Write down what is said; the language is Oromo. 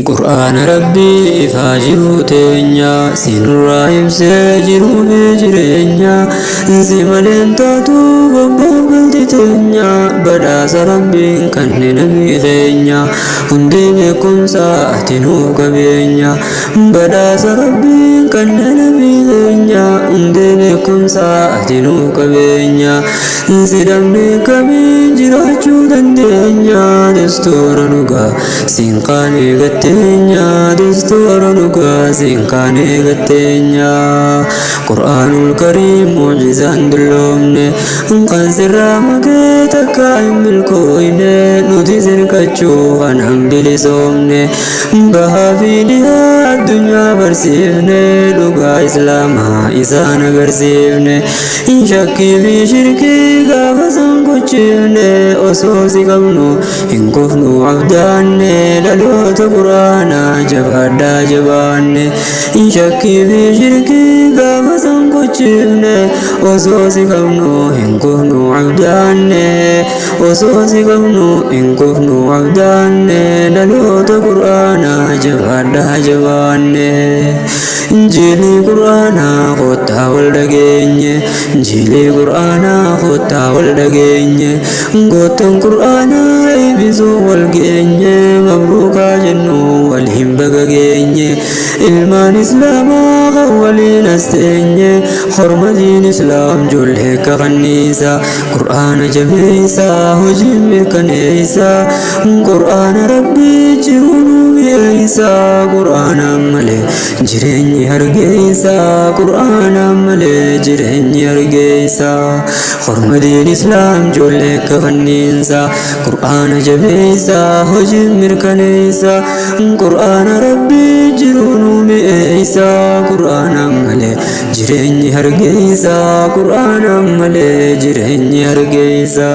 Qur'aana Rabbii ifaa jiruu teenya, si nurraa ibsee jiruu fi jireenya. Si maleen taatu bobbaaf galti teenya, badhaasa Rabbiin kanne nabii keenya. Hundee beekumsaa ati nuuf qabeenya, badhaasa Rabbiin kanne nabii keenya. Hundee beekumsaa ati nuuf qabeenya, si dhabnee kamiin jiraachuu dandeenya? Dastuura dhugaa siin qaanee gatteenya, dastuura dhugaa siin qaanee gatteenya. Qur'aanul Kariim mucjizaan dulloomne, kan sirraa makee takka hin milkooyne. Nuti sirkachuu kanaan bilisoomne, bahaa fi dhihaa addunyaa barsiifne, dhugaa Islaamaa isaan agarsiifne. Shakkii fi shirkii gaafa san gochiifne, osoo si qabnu hin kufnu abdaanne. Dhaloota Qur'aanaa jabaadhaa jabaanne. Shakkii fi shirkii gaafa san gochiifne, osoo si qabnu hin kufnu abdaanne, osoo si qabnu hin kufnu abdaanne. Dhaloota Qur'aanaa jabaadhaa jabaanne. Injiilii Qur'aanaa kottaa wal dhageenye, Injiilii Qur'aanaa kottaa wal dhageenye. Goottan Qur'aanaa eebbisuu wal geenye, mabruukaa jennu waliin baga geenye. Ilmaan Islaamaa kan waliin as teenye, hormadiin Islaam ijoollee kakanniisa. Qur'aana jabeessa, hojiin mirkaneessa, Qur'aana Rabbii jiruu nu mi'eessa. Qur'aana malee jireenyi hargeessa, Qur'aana malee jireenyi hargeessa. Hormadiin Islaam ijoollee kakanniisa. Qur'aana jabeessa, hojiin mirkaneessa, Qur'aana Rabbii jiruu nu mi'eessa. Qur'aana malee jireenyi hargeessa, Qur'aana malee jireenyi hargeessa.